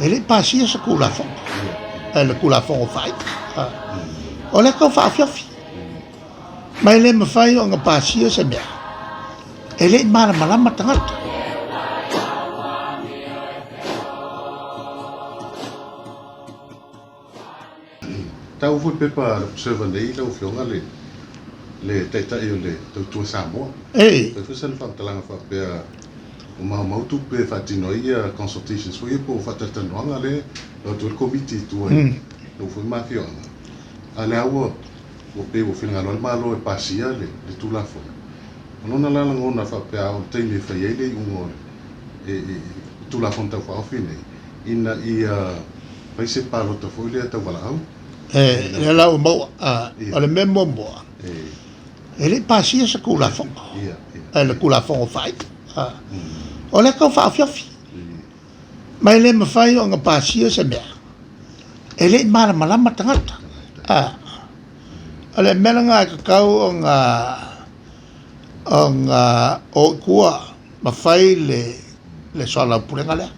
E le i pasia se Tulafono, le Tulafono faaiu. O lea e tau faaofiofi. Ma e le mafai ona pasia se mea e le i malamalama tagata. Tau foi pepa a le Observer nei lau Afioga le le Taitai o le Tautua Samoa. Ei. Fai foi sana faamatalaga faapea ua maumau tupe e faatino ai ia consultations foi ia po o faatalatalanoaga lea e o atu ai le Komiti i tua i nuu foi ma afioaga. A o lea ua ua pei ua finagalo ai le Malo e pasia le le Tulafono. O lona la lagona faapea a oo i le taimi e fai ai le iuga o le e Tulafono Tau Faaofi nei, ina ia fai se palota foi lea tau valaau. E, lea la ua maua, o le mea muamua, e le i pasia se Tulafono, le Tulafono faaiu. O lea e tau faaofiofi, ma e le mafai ona pasia se mea e le i malamalama tagata. O le mea lena e tatau ona ona o i tua ma fai le soalaupulega lea.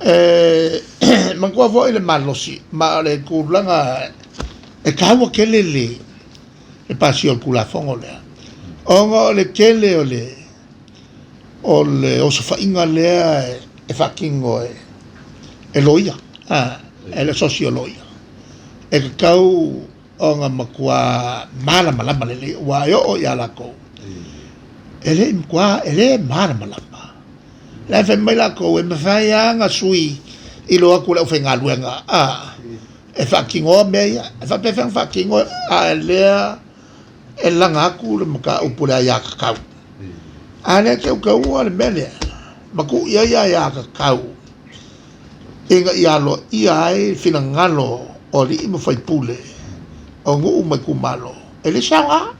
E manatua foi le malosi, ma o le tulaga e taua tele le pasia o le Tulafono lea, ona o le tele o le osofaiga lea e faatino e loia, e le asosi o loia, e tatau ona matua malamalama lelei, aua e oo ia latou, e le i matua, e le malamalama. La e fai mai latou, e mafai lava ona sui i lo atu o le aufaigaluega a, e faatinoa mea ia. E faapefea ona faatino a lea e laga atu le mataupu o le aiatatau. A lea e teuteua le mea lea, ma tuu i ai aiatatau ina ia aloaia ai finagalo o alii ma faipule o nuu ma itumalo, e le se aoga.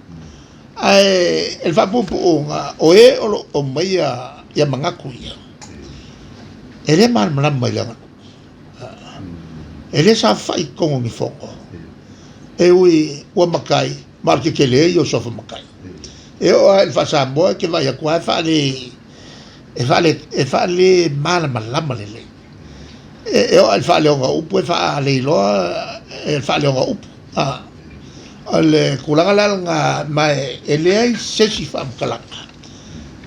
Ae i le faapuupuuga, o e o lo o aumaia ia manatu ia, e le malamalama i le aganuu. E le saofai i totonu o ni fono, e ui ua matai, ma o le tetele ia o suafa matai. E oo lava i le faa-Samoa e te vaai atu lava e faale e faale malamalama lelei. E oo lava i le faaleoga o upu e faaleiloa le faaleoga o upu. O le tulaga la lena, ma e leai se isi faamatalaga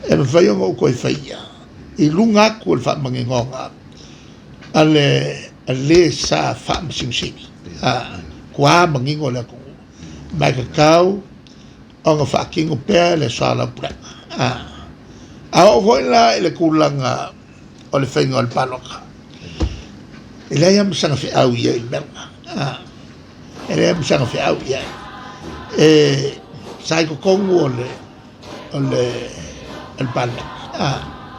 e mafai ona ou toe faia i luga atu o le faamaninoga a le sa Faamasino Sili. Ua manino le atunuu, ma e tatau ona faatino pea le soalaupulega. A oo foi la i le tulaga o le faiga o le palota, e leai lava ma sana feau i ai i le mea lena. E leai ma sana feau i ai. E sa i totonu o le o le o le Palemene.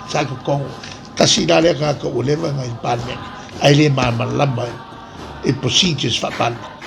Sa i totonu. Tasi la lea tagata ua leva ona i le Palemene ae le malamalama i procedures faa-Palemene.